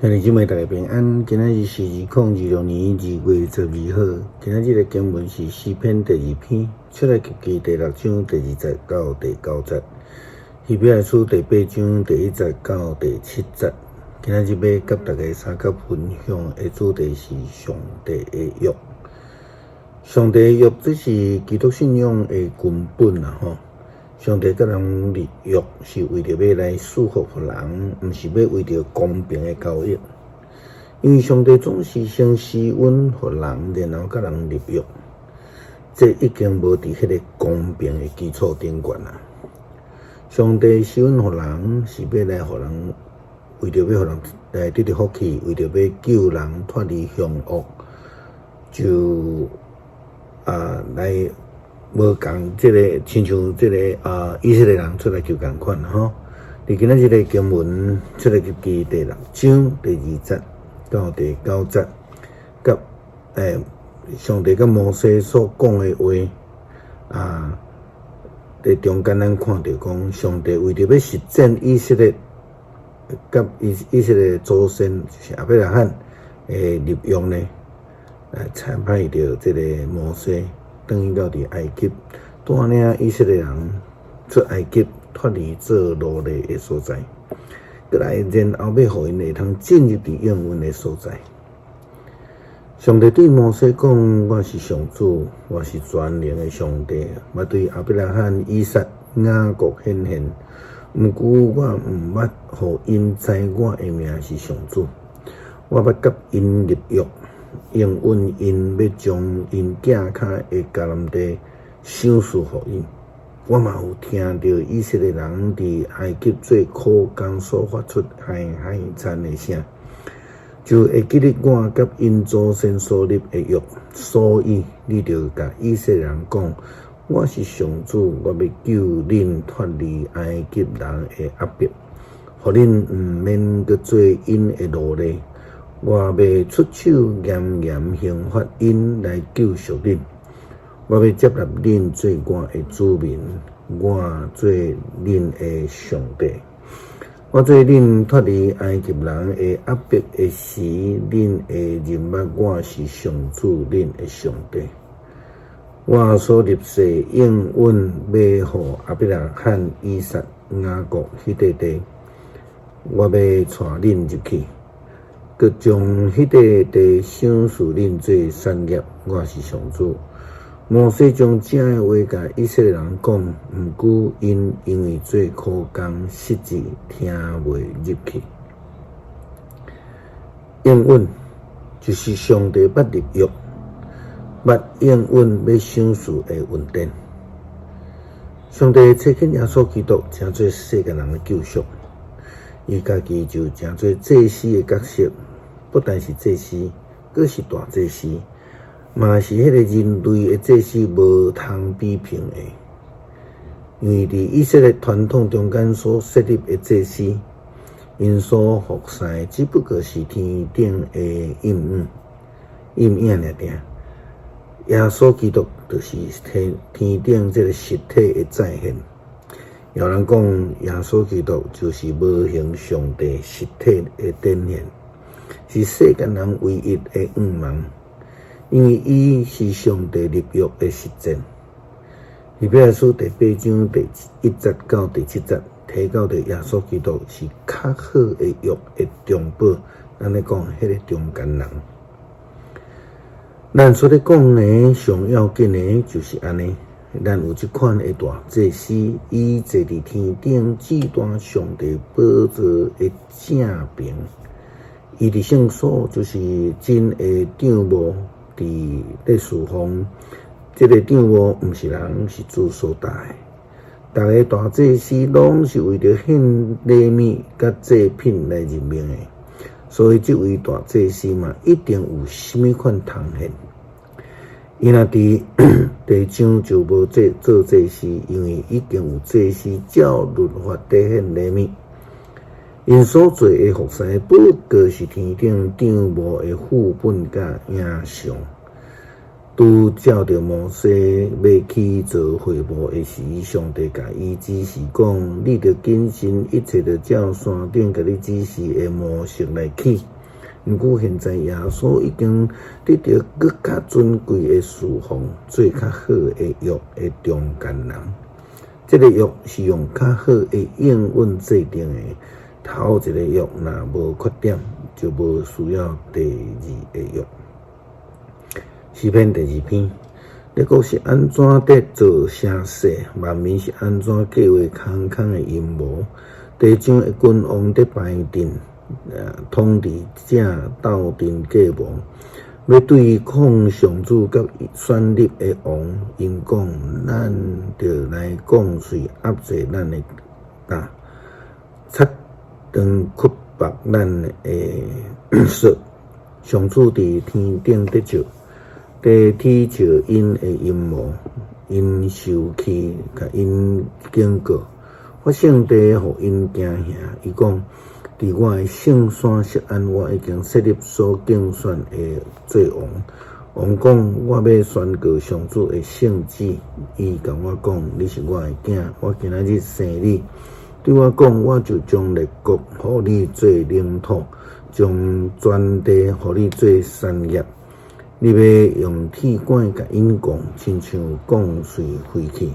兄弟姊妹大家平安，今仔日是2026年2月12號。今仔日的經文是詩篇第二篇，出埃及記第六章第二節到第九節，希伯來書第八章第一節到第七節。今仔日欲佮大家相佮分享的主題是上帝的約。上帝的約，這是基督信仰的根本啊！吼，上帝佮人立約是為著欲來賜福予人，毋是欲為著公平的交易。因為上帝總是先施恩予人，然後佮人立約，這已經無佇彼个公平的基礎頂懸啊！上帝施恩予人，是欲來予人，為著欲予人來得著福氣，為著欲救人脫離兇惡，就啊來。無仝這个，親像這个啊，以色列人出埃及仝款吼。佇今仔日个經文出埃及記第六章第二節到第九節，佮上帝佮摩西所講的話啊，佇中間咱看著講，上帝為著欲實踐以色列佮以色列祖先，就是亞伯拉罕的立約呢，來差派著這个摩西。轉去到佇埃及，帶領以色列人出埃及，脫離做奴隸的所在，閣來然後欲予𪜶會通進入佇應允的所在。上帝對摩西講：我是上主，我是全能的上帝，我對亞伯拉罕、以撒、雅各顯現。毋過我毋捌予𪜶知我的名是上主，我捌佮𪜶立約。應允𪜶欲將𪜶囝跤的迦南地賞賜予𪜶。我嘛有聽著以色列人佇埃及做苦工所發出哀哀慘的聲，就會記得我佮𪜶祖先所立的約。所以你著共以色列人講：我是上主，我欲救恁脫離埃及人的壓迫，予恁毋免閣做𪜶的奴隸。我欲出手嚴嚴刑罰𪜶來救贖恁，我欲接納恁做我的子民，我做恁的上帝。我做恁脫離埃及人的壓迫的時，恁會認捌我是上主恁的上帝。我所立誓應允欲予亞伯拉罕、以撒、雅各彼塊地，我欲帶恁入去。閣將彼塊地賞賜恁做產業，我是上主。摩西將這个話共以色列人講，毋過𪜶因為做苦工，實際聽袂入去。應允就是上帝捌立約，捌應允欲賞賜的恩典。上帝差遣耶穌基督，成做世間人的救贖。伊家己就成做祭司的角色，不但是祭司，閣是大祭司，嘛是彼个人類的祭司無通比評的。因為佇以色列傳統中間所設立的祭司，𪜶所服侍的只不過是天頂的陰影，陰影爾爾。耶穌基督就是天天頂這个實體的再現。有人講，耶穌基督就是無形上帝實體的展現，是世間人唯一的向望，因為伊是上帝立約的實踐。希伯來書第八章第一節到第七節提到的耶穌基督是較好的約的中保，咱咧講彼个中間人。咱所咧講的上要緊的就是按呢。咱有這款的大祭司，伊坐佇天頂至大上帝寶座的正爿。伊佇聖所，就是真的帳幕，佇咧侍奉。這个帳幕毋是人，是主所搭的。逐个大祭司攏是為著獻禮物佮祭品來任命的，所以這位大祭司嘛，一定有啥物款通獻。伊若佇地上就無做做祭司，因為已經有祭司照律法佇獻禮物。𪜶所做的服侍，不過是天頂帳幕的副本佮影像。拄照著摩西欲起造會幕的時，上帝共伊指示講：你著謹慎，一切著照山頂共你指示的模式來起。毋過現在耶穌已經得著閣較尊貴的事奉，做較好的約的中間人。這个約是用較好的應允制定的。頭一个約若無缺點，就無需要第二个約。詩篇第二篇，列國是按怎佇做聲勢？萬民是按怎計劃空空的陰謀？地上的君王佇排陣，統治者鬥陣計謀，欲對抗上主佮選立的王。𪜶講，咱著來降穗壓制咱的擔，切斷屈縛咱的索。上主佇天頂咧笑，佇恥笑𪜶的陰謀，𪜶受氣，共𪜶警告，發聖地予𪜶驚嚇。伊講：佇我的聖山錫安，我已經設立所揀選的做王。王講：我欲宣告上主的聖旨。伊共我講：你是我的囝，我今仔日生你。對我講：我就將列國予你做領土，將全地予你做產業。你欲用鐵桿共𪜶摃，親像摃穗飛去。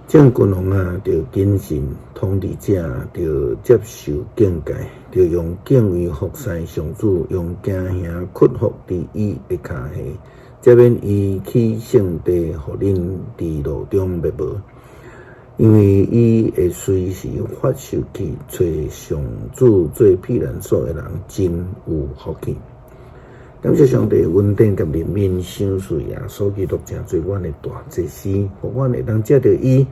眾君王啊，著謹慎；統治者著接受警戒，著用敬畏服侍上主，用驚嚇屈服佇伊的跤下，才免伊去聖地，予恁佇路中滅無。因為伊會隨時發受氣，揣上主做避難所的人真有福氣。感謝上帝恩典佮憐憫，賞賜耶穌基督成做阮的大祭司，予阮會當藉著伊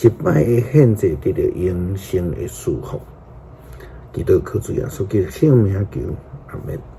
一擺的獻祭得著永生的祝福。祈禱靠主耶穌基督聖名求，阿門。